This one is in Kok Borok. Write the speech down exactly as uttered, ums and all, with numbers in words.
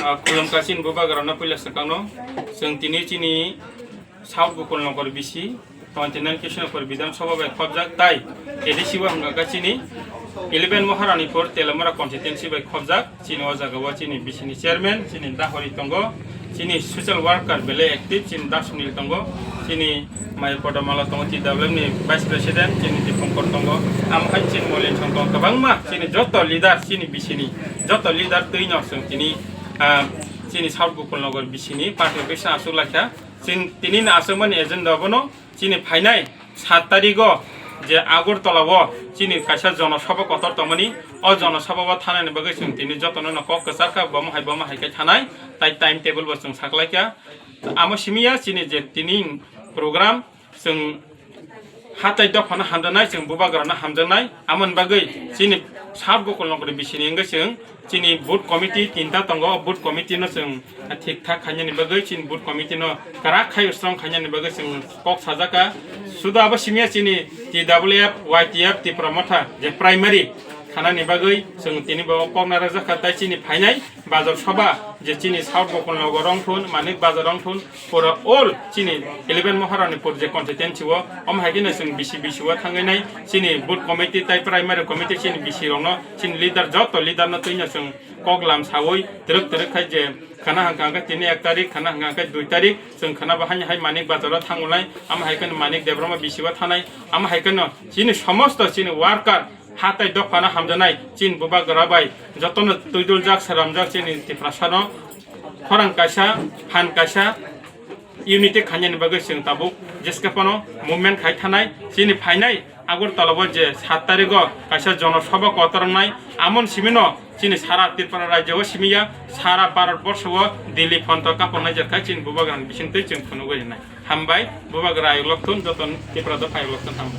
Ah, khulumkha chini bubagrano puila swkangno. Chwng tini chini South Gokul Nagar B C, twenty nine Krishnapur Bidhan Sabha bai khobjak tai A D C o hwnkha khe chini eleven Maharanipur Telamara constituency bai khobjak. Chini o jaga o chini B C ni chairman, chini Dahori tongo, chini social worker belai active, chini Dasunil tongo, chini Mai Podamala tongo, T W M ni vice president, chini Dipankar tongo, amo hai chini Molin Song tongo, kwbangma chini joto leader, chini B C ni joto leader twi no chwng tini, ah, chini South Gokul Nagar B C ni party office o aswk laikha. Chini tini no aswkmani agenda bono chini phainai sat tarigo je Agartala o chini kaisa jonosabha kotor tongmani, o jonosabha o thanani bagwi chwng tini jotono no kok kwchar kha, bomo hai bomo hai khe thanai, tai time table bo chwng saklaikha. Amo simiya chini je tini program chwng hatai dophano hamjaknai, chwng bubagrano hamjaknai, amoni bagwi chini South Gokul Nagar B C ni wngwi chwng chini booth committee tinta tongo, o booth committee no chwng thik thak khainani bagwi, chini booth committee no kwrak khai strong khainani bagwi chwng kok sajaka. Sudo abo simiya chini T W F, Y T F, Tipra Motha je primary khanani bagwi chwng tini bo kok narwkjakha, tai chini phainai bazar sabha je chini South Gokul Nagar wngthun, Manik Bazar wngthun, pura all chini eleven Maharanipur je constituency o, omo hai kheno chwng B C B C o thangwi nai chini booth committee tai primary committee chini B C rokno, chini leader, joto leader no twino chwng kok lam sawi twrwk twrwk khai je khana hwnkha hwnkhe tini ek tarik, khana hwnkha hwnkhe dui tarik, chwng khana bo haino hai Manik Bazar o thangwi nai, amo hai kheno Manik Debbarma B C o thanai, amo hai kheno chini somosto chini worker, hatai dophano hamjaknai chini bubagra bai jotono twiduljak, sramjak chini Tiprasano khorang kaisa, phan kaisa unity khainani bagwi chwng tabuk jeskhe phano movement khai thanai. Chini phainai Agartala o je sat tarigo kaisa jonosabha kotor wngnai, amoni simino chini sara Tripura rajyo o simiya, sara Bharat borsho o Delhi phonto kaphoknai, jerkha chini bubagrani bisingtwi chwng phunugwi rinai. Hambai, bubagra ayuk lokthun, joto Tripura dopha ayuk lokthun, hambai.